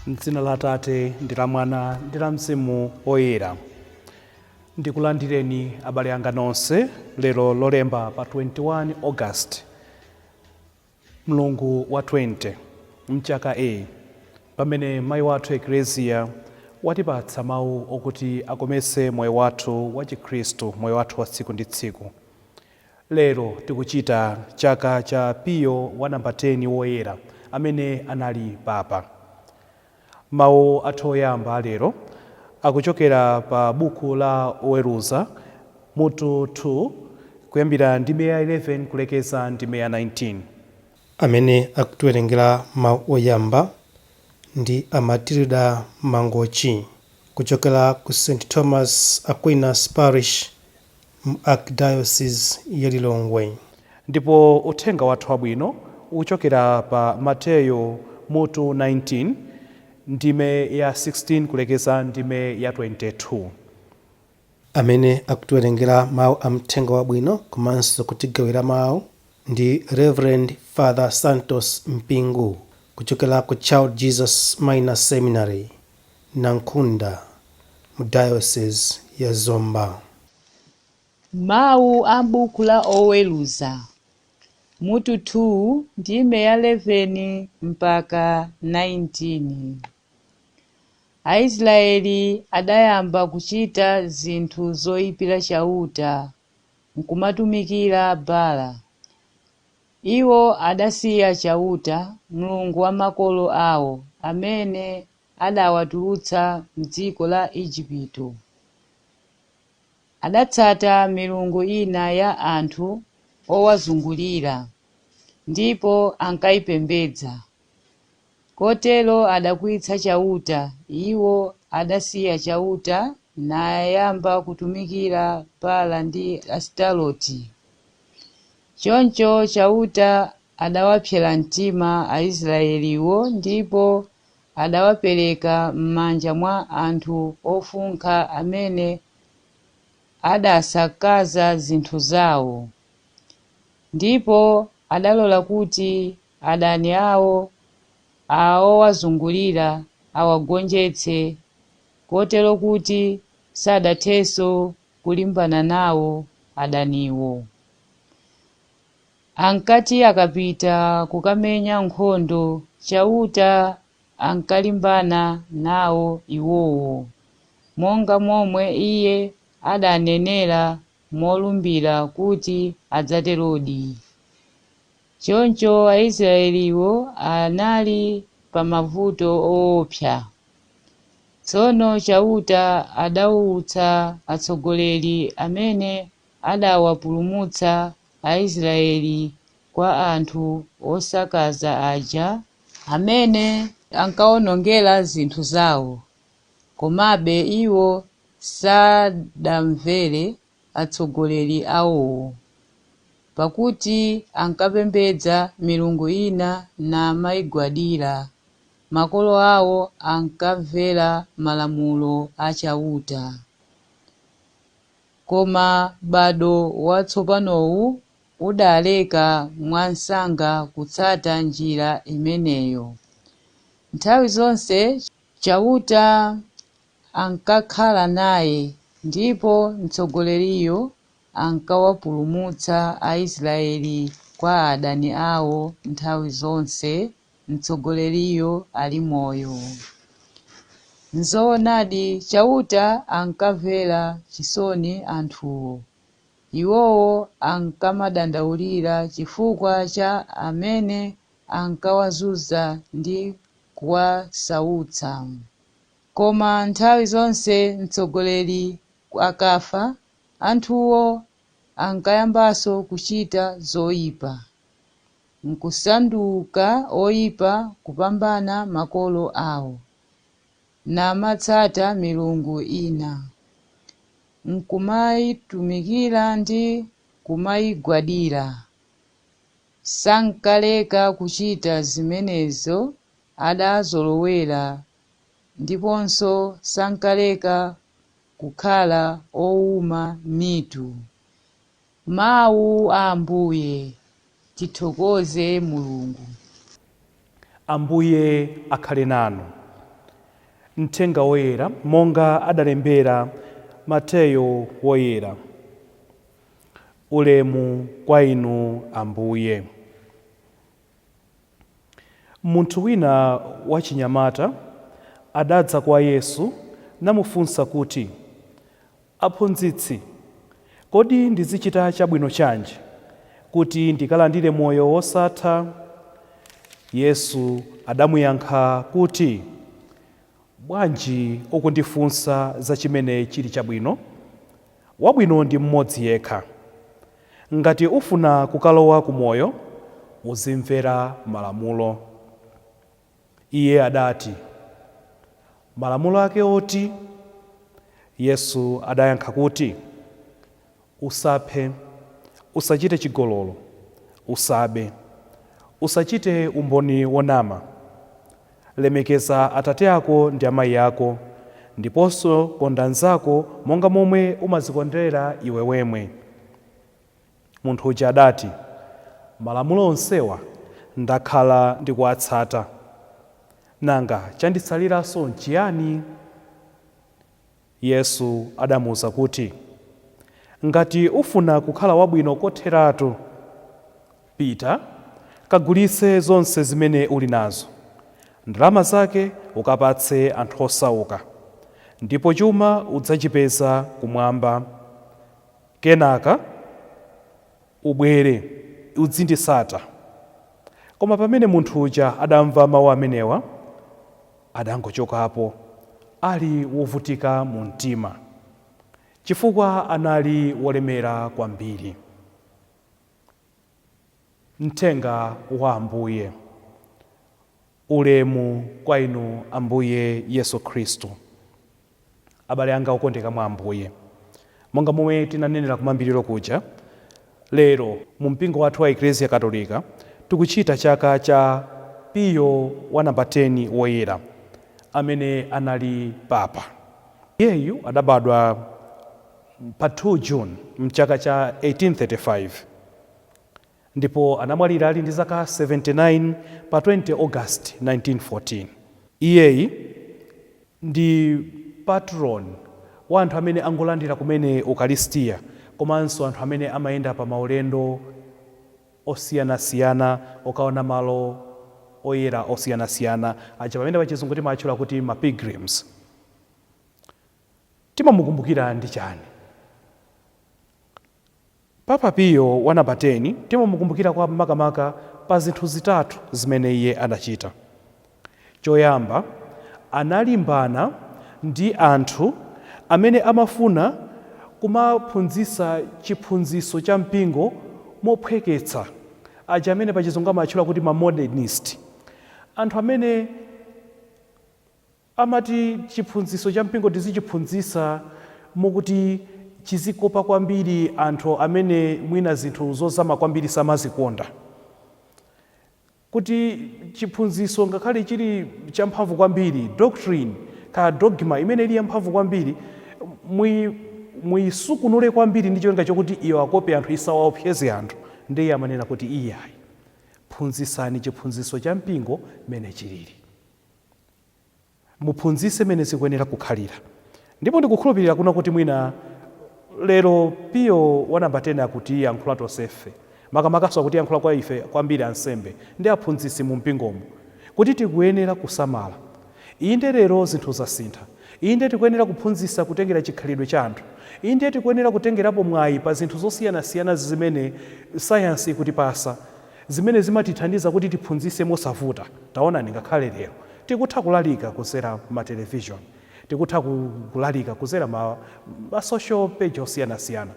M'dzina la Atate ndi la Mwana ndi la Mzimu Woyera. Ndikulandireni abale anga nonse lero Lolemba pa 21 August, mlungu wa 20 mchaka A, pamene mayi wathu Eklesia watipatsa mawu okuti akometse moyo wathu wa Chikhristu, moyo wathu wa tsiku ndi tsiku. Lero tikuchita chaka cha Piyo wa namba 10 Woyera, amene anali Papa. Mawu athu oyamba alero akuchokera pa buku la Oweruza mutu 2 kuyambira ndime ya 11 kulekeza ndime ya 19. Amene akutiwerengera mawu oyamba ndi a Matilda Mangochi kuchokera ku St Thomas Aquinas Parish mu Archdiocese ya Lilongwe. Ndipo uthenga wathu wabwino ukuchokera pa Mateyo mutu 19 ndime ya 16 kulekeza ndime ya 22. Amene akutiwerengera mawu a mthenga wabwino komanso kutigawira mawu ndi Reverend Father Santos Mpingu kuchokera ku Child Jesus Minor Seminary, Nankhunda, mu Diocese ya Zomba. Mawu a m'buku la Oweruza, mutu 2, ndime ya 11 mpaka 19. Aisraeli adayamba kuchita zinthu zoyipira Chauta nkumatumikira Baala. Iwo adasiya Chauta, Mulungu wa makolo awo, amene adawatulutsa m'dziko la Ejipito. Adatsata milungu ina ya anthu owazungulira, ndipo ankayipembedza. Kotero adakwiyitsa Chauta. Iwo adasiya Chauta nayamba kutumikira Baala ndi Asitaroti. Choncho Chauta adawapsera mtima Aisraeliwo ndipo adawapereka m'manja mwa anthu ofunkha amene adasakaza zinthu zawo. Ndipo adalola kuti adani awo owazungulira awagonjetse, kotero kuti sadathenso kulimbana nawo adaniwo. Ankati akapita kukamenya nkhondo, Chauta ankalimbana nawo iwowo, monga momwe Iye adanenera molumbira kuti adzaterodi. Choncho Aisraeliwo anali pa mavuto owopsa. Tsono Chauta adawutsa atsogoleri amene adawapulumutsa Aisraeli kwa anthu osakaza aja amene ankawonongera zinthu zawo. Komabe iwo sadamvere atsogoleri awowo, pakuti ankapembedza milungu ina namayigwadira. Makolo awo ankamvera malamulo a Chauta. Koma m'bado watsopanowu udaleka mwansanga kutsata njira imeneyo. Nthawi zonse Chauta ankakhala naye, ndipo mtsogoleriyo ankawapulumutsa Aisraeli kwa adani awo nthawi zonse mtsogoleriyo ali moyo. Nzoonadi, Chauta ankamvera chisoni anthuwo. Iwowo ankamadandaulira chifukwa cha amene ankawazunza ndi kuwasautsa. Koma nthawi zonse mtsogoleri akafa, anthuwo ankayambanso kuchita zoyipa, nkusanduka oyipa kupambana makolo awo, namatsata milungu ina, nkumayitumikira ndi kumayigwadira. Sankaleka kuchita zimenezo adazolowera, ndiponso sankaleka kukhala owuma mitu. Mawu a Ambuye. Tithokoze Mulungu. Ambuye akhale nanu. Mthenga Woyera monga adalembera Mateyo Woyera. Ulemu kwa inu, Ambuye. Munthu wina wachinyamata adadza kwa Yesu namufunsa kuti, "Aphunzitsi, kodi ndizichita chabwino chanji kuti ndikalandire moyo wosatha?" Yesu adamuyankha kuti, "Bwanji ukundifunsa za chimene chili chabwino? Wabwino ndi mmodzi yekha. Ngati ufuna kukalowa ku moyo, uzimvera malamulo." Iye adati, "Malamulo ake oti?" Yesu adayankha kuti, "Usaphe, usachite chigololo, usabe, usachite umboni wonama, lemekeza atate ako ndi amayi ako, ndiponso konda anzako monga momwe umadzikondera iwe wemwe." Munthu uja adati, "Malamulo onsewa ndakhala ndikuwatsata. Nanga chanditsaliranso nchiyani?" Yesu adamuwuza kuti, "Ngati ufuna kukhala wabwino kotheratu, pita kagulitse zonse zimene uli nazo, ndalama zake ukapatse anthu osauka, ndipo chuma udzachipeza kumwamba. Kenaka ubwere udzinditsata." Koma pamene munthu uja adamva mawu amenewa, adangochokapo ali wovutika mu mtima, chifukwa anali wolemera kwambiri. Mthenga wa Ambuye. Ulemu kwa inu, Ambuye Yesu Khristu. Abale anga okondeka mwa Ambuye, monga momwe tinanenera kumayambiriro kuja, lero mu mpingo wathu wa Eklesia Katolika tikuchita chaka cha Piyo wa namba 10 Woyera, amene anali papa. Iyeyu adabadwa pa 2 June mchaka cha 1835 ndipo anamwalira ali ndi zaka 79 pa 20 August 1914. Iyeyi ndi patron wa anthu amene angolandira kumene Ukaristiya, komanso anthu amene amayenda pa maulendo osiyanasiyana okaona malo oyera osiyanasiyana aja, pamene pachizungu timatchula kuti ma pilgrims. Timamukumbukira ndi chani Papa Piyo wa namba 10? Timamukumbukira kwa makamaka pa zinthu zitatu zimene iye adachita. Choyamba, analimbana ndi anthu amene amafuna kumaphunzitsa chiphunzitso cha mpingo mophweketsa, aja amene pachizungu amatchula kuti ma modernist, anthu amene amati chiphunzitso cha mpingo tizichiphunzitsa mokuti chizikopa kwambiri anthu amene mwina zinthu zozama kwambiri samazikonda, kuti chiphunzitso ngakhale chili champhamvu kwambiri, doctrine kaya dogma imene ili yamphamvu kwambiri, muyisukunule kwambiri ndi cholinga chokuti iyo akope anthu, isawaopseze anthu. Ndiye amanena kuti, "Iyayi, phunzitsani chiphunzitso cha mpingo mene chilili, muphunzitse mene zikuyenera kukhalira." Ndipo ndikukhulupirira kuna kuti mwina lero Piyo wa namba 10 akutiyankhula tonsefe, makamakaso akutiyankhula kwa ife kwambiri ansembe ndi aphunzitsi mu mpingomo, kuti tikuyenera kusamala. Inde, lero zinthu zasintha. Inde, tikuyenera kuphunzitsa kutengera chikhalidwe cha anthu. Inde, tikuyenera kutengerapo mwayi pa zinthu zosiyanasiyana zimene sayansi ikutipasa, zimene zimatithandiza kuti tiphunzitse mosavuta. Taonani, ngakhale lero tikutha kulalika kuzera ma television, tikutha kulalika kuzera ma social page osiyanasiyana,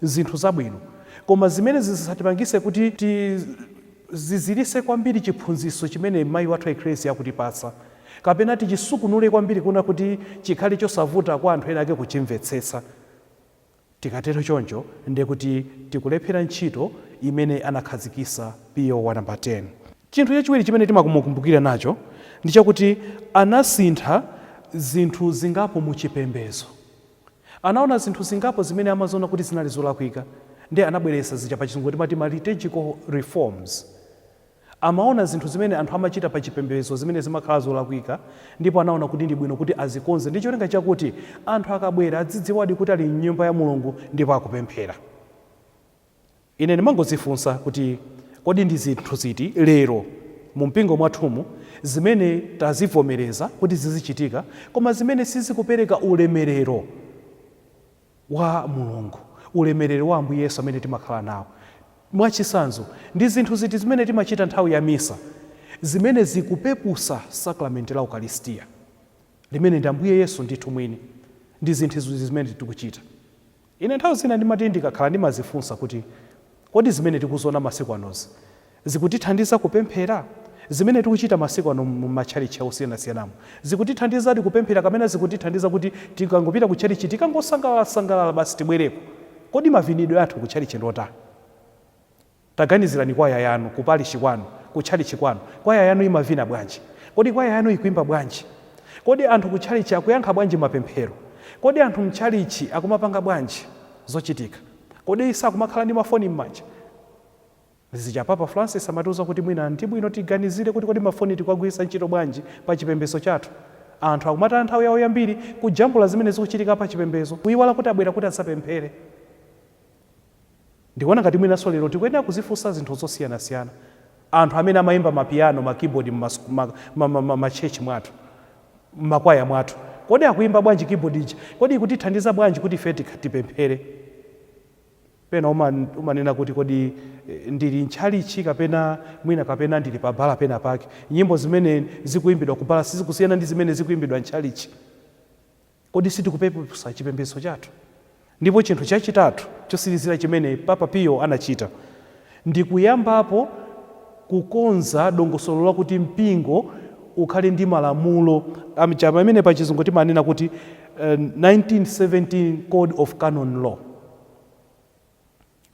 zinthu zabwino. Koma zimene zisatipangise kuti tizizirise kwambiri chiphunzitso chimene mayi wathu Eklesia akutipatsa, kapena tichisukunule kwambiri kuna kuti chikhale chosavuta kwa anthu ena ake kuchimvetsetsa. Tikatero choncho, ndiye kuti tikulephera ntchito imene anakhazikisa Piyo wa namba 10. Chinthu chachiwiri chimene timakumukumbukira nacho ndi chakuti anasintha zinthu zingapo mu chipembedzo. Anaona zinthu zingapo zimene amaziona kuti zinali zolakwika, ndi anabweretsa zija pachizungu timati ma liturgical reforms. Amaona zinthu zimene anthu amachita pa chipembedzo zimene zimakhala zolakwika, ndipo anaona kuti ndi bwino kuti azikonze ndi cholinga chakuti anthu akabwera adzidziwadi kuti ali mnyumba ya Mulungu ndipo akupemphera. Ine ndimangodzifunsa kuti kodi ndi zinthu ziti lero mu mpingo mwathumu zimene tazivomereza kuti zizichitika, koma zimene sizikupereka ulemerero wa Mulungu, ulemerero wa Ambuye Yesu amene timakhala nawo? Mwachitsanzo, ndi zinthu ziti zimene timachita nthawi ya misa zimene zikupepusa sakramenti la Ukaristiya, limene ndi Ambuye Yesu ndithu mwini? Ndi zinthu ziti zimene tikuchita? Ine nthawi zina ndimati ndikakhala ndimazifunsa kuti kodi zimene tikuziona masiku anozi zikutithandiza kupemphera? Zimene tikuchita masiku ano mu matchalitchi osiyanasiyanamo zikutithandizadi kupemphera, kapena zikutithandiza kuti tikangopita ku tchalitchi tikangosangalala basi tibwereko? Kodi mavinidwe athu ku tchalitchi ndi otani? Taganizirani kwaya yanu ku parish kwanu, ku tchalitchi kwanu. Kwaya yanu imavina bwanji? Kodi kwaya yanu ikuimba bwanji? Kodi anthu ku tchalitchi akuyankha bwanji mapemphero? Kodi anthu mtchalitchi akumapanga bwanji zochitika? Kodi sakumakhala ndi mafoni m'manja? Zija Papa Francis amatiuza kuti mwina ndi bwino tiganizire kuti kodi mafoni tikuwagwiritsa ntchito bwanji pa chipembedzo chathu. Anthu akumataya nthawi yawo yambiri kujambula zimene zikuchitika pa chipembedzo, kuiwala kuti abwera kuti adzapemphere. Ndikuona ngati mwinanso lero tikuyenera kuzifunsa zinthu zosiyanasiyana. Anthu amene amayimba mapiyano, ma keyboard m'ma church mwathu, m'makwaya mwathu, kodi akuyimba bwanji keyboard ija? Kodi ikutithandiza bwanji kuti ife tipemphere? Pena umanena kuti kodi ndili mtchalitchi kapena mwina kapena ndili pa bala pena pake? Nyimbo zimene zikuyimbidwa ku bala sizikusiyana ndi zimene zikuyimbidwa mtchalitchi. Kodi sitikupeputsa chipembedzo chathu? Ndipo chinthu chachitatu chotsirizira chimene Papa Pio anachita ndi kuyambapo kukonza dongosolo lakuti mpingo ukhale ndi malamulo amene pa Chizungu timanena kuti 1917 Code of Canon Law,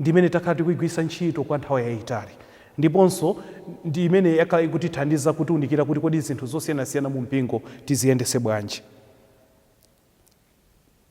ndi imene takhala tikuigwiritsa ntchito kwa nthawi yayitali, ndiponso ndi imene yakhala ikutithandiza kutiunikira kuti kodi zinthu zosiyanasiyana mu mpingo tiziyendese bwanji.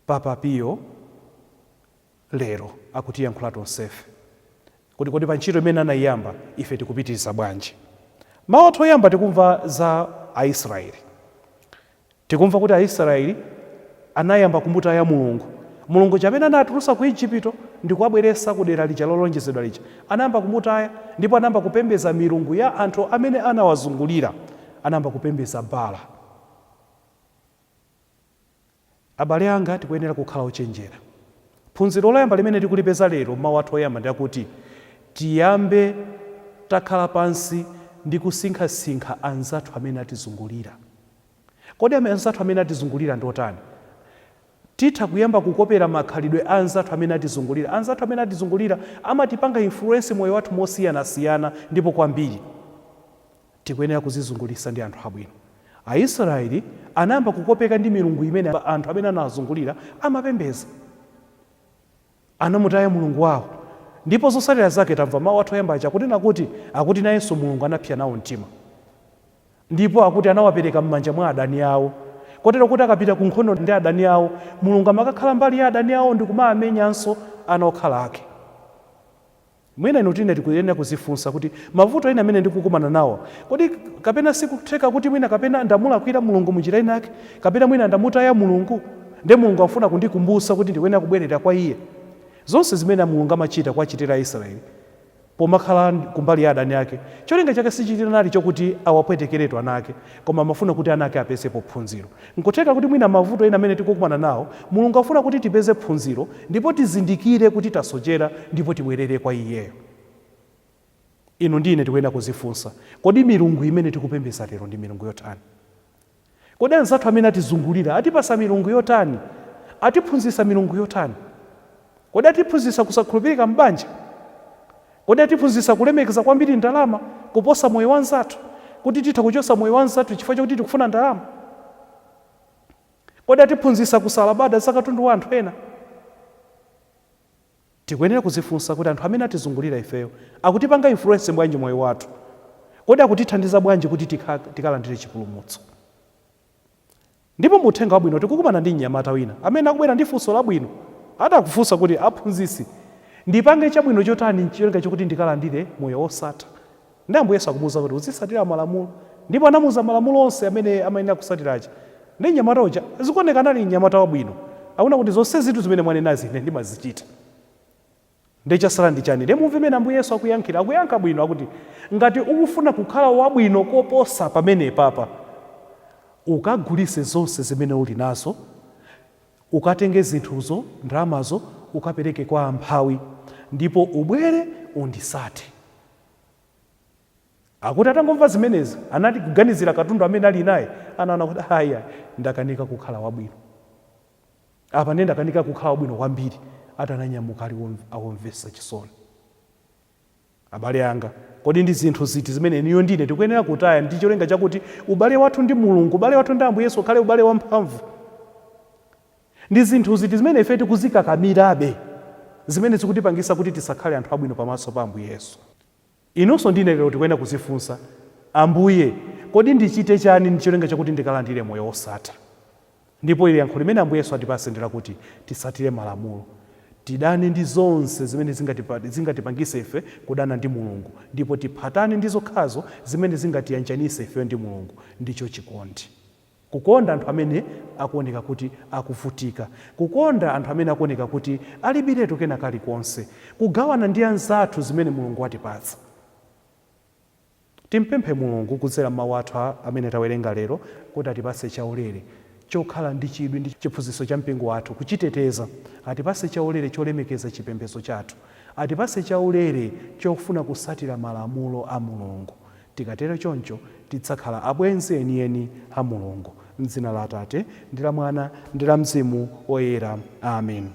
Papa Pio lero akutiyankhula tonsefe kuti kodi pa ntchito imene anayiyamba ife tikupitiriza bwanji? Mawu athu oyamba tikumva za Aisraeli. Tikumva kuti Aisraeli anayamba kumutaya Mulungu. Mulungu amene anatulutsa ku Igupto ndi kuwabweretsa ku dera lija lolonjezedwa lija, anayamba kumutaya ndipo anayamba kupembedza milungu ya anthu amene anawazungulira. Anayamba kupembedza Baala. Abale anga, tikuyenera kukhala ochenjera. Phunziro loyamba limene tikulipeza lero mawu athu oyamba ndi akuti tiyambe takhala pansi ndi kusinkhasinkha anzathu amene atizungulira. Kodi anzathu amene atizungulira ndi otani? Titha kuyamba kukopera makhalidwe a anzathu amene atizungulira. Anzathu amene atizungulira amatipanga influence moyo wathu mosiyanasiyana ndipo kwambiri. Tikuyenera kuzizungulisa ndi anthu abwino. Aisraeli anayamba kukopeka ndi milungu imene anthu amene anawazungulira amapembedza. Anamutaya Mulungu wawo, ndipo zotsatira zake tamva mawu athu oyamba aja akunena kuti akuti nayenso Mulungu anapsa nawo mtima, ndipo akuti anawapereka m'manja mwa adani awo, kotero kuti akapita ku nkhondo ndi adani awo, Mulungu amakakhala mbali ya adani awo ndi kumamenyanso ana okhala ake. Mwina inu tine tikuyenera kuzifunsa kuti mavuto ena amene ndikukumana nawo, kodi kapena sikutheka kuti mwina kapena ndamulakwira Mulungu munjira inake, kapena mwina ndamutaya Mulungu, nde Mulungu akufuna kundikumbutsa kuti ndikuyenera kubwerera kwa Iye? Zonse zimene Mulungu amachita kuwachitira Aisraeli pomakhala kumbali ya adani ake, cholinga chake sichinali chokuti awapwetekeretu ana ake, koma amafuna kuti ana ake apezepo phunziro. Nkutheka kuti mwina mavuto ena amene tikukumana nawo, Mulungu afuna kuti tipeze phunziro ndipo tizindikire kuti tasochera ndipo tibwerere kwa Iyeyo. Inu ndi ine tikuyenera kuzifunsa, kodi milungu imene tikupembedza lero ndi milungu yotani? Kodi anzathu amene atizungulira atipasa milungu yotani? Atiphunzitsa milungu yotani? Kodi atiphunzitsa kusakhulupirika m'banja? Kodi atiphunzitsa kulemekeza kwambiri ndalama kuposa moyo wa anzathu, kuti titha kuchotsa moyo wa anzathu chifukwa chakuti tikufuna ndalama? Kodi atiphunzitsa kusalabada za katundu wa anthu ena? Tikuyenera kuzifunsa kuti anthu amene atizungulira ifeyo akutipanga influence bwanji moyo wathu? Kodi akutithandiza bwanji kuti tikalandire chipulumutso? Ndipo mu uthenga wabwino tikukumana ndi mnyamata wina amene akubwera ndi funso labwino. Atakufunsa kuti, aphunzitsi, ndipange chabwino chotani ncholinga chokuti ndikalandire moyo wosatha? Ndi Ambuye Yesu akumuwuza kuti uzisatira malamulo, ndipo anamuwuza malamulo onse amene amayenera kusatirachi. Ndi mnyamata uja zikuoneka anali mnyamata wabwino, akuona kuti zonse zinthu zimene mwanenazi ine ndimazichita, ndi chasala ndi chani? Ndiye mumve mmene Ambuye Yesu akuyankhira. Akuyankha bwino, akuti ngati ukufuna kukhala wabwino koposa pamene papa, ukagulise zonse zimene uli nazo, ukatenge zinthuzo, ndalamazo, ukapereke kwa amphawi, ndipo ubwere undisate. Akuti atangomva zimenezi, anati kuganizira katundu amene ali naye, anaona kuti aya, ndakanika kukhala wabwino apa, ndiye ndakanika kukhala wabwino kwambiri. Atananyamuka ali awomvesa chisoni. Abale anga, kodi ndi zinthu ziti zimene inuyo ndine tikuyenera kutaya ndi cholinga chakuti ubale wathu ndi Mulungu, ubale wathu ndi Ambuye Yesu ukhale ubale wamphamvu? Ndi zinthu ziti zimene ife tikuzikakamirabe zimene zikutipangisa kuti tisakhale anthu abwino pamaso pa Ambuye Yesu? Inunso ndine lero tikuyenera kuzifunsa: Ambuye, kodi ndichite chani ndi cholinga chakuti ndikalandire moyo wosatha? Ndipo ili yankho limene Ambuye Yesu atipase ndi lakuti tisatire malamulo, tidane ndi zonse zimene zingatipangise ife kudana ndi Mulungu, ndipo tiphatane ndi zokhazo zimene zingatiyanjanise ifeyo ndi Mulungu, ndicho chikondi. Kukonda anthu amene akuoneka kuti akuvutika, kukonda anthu amene akuoneka kuti alibiretu kena kalikonse, kugawana ndi anzathu zimene Mulungu watipatsa. Timpemphe Mulungu kudzera m'mawu athu amene tawerenga lero kuti atipatse chaulere chokhala ndi chidwi ndi chiphunzitso cha mpingo wathu, kuchiteteza, atipatse chaulere cholemekeza chipembedzo chathu, atipatse chaulere chofuna kusatira malamulo a Mulungu. Tikatero choncho, tidzakhala abwenzi enieni a Mulungu. M'dzina la Atate, ndi la Mwana, ndi la Mzimu Woyera. Amen.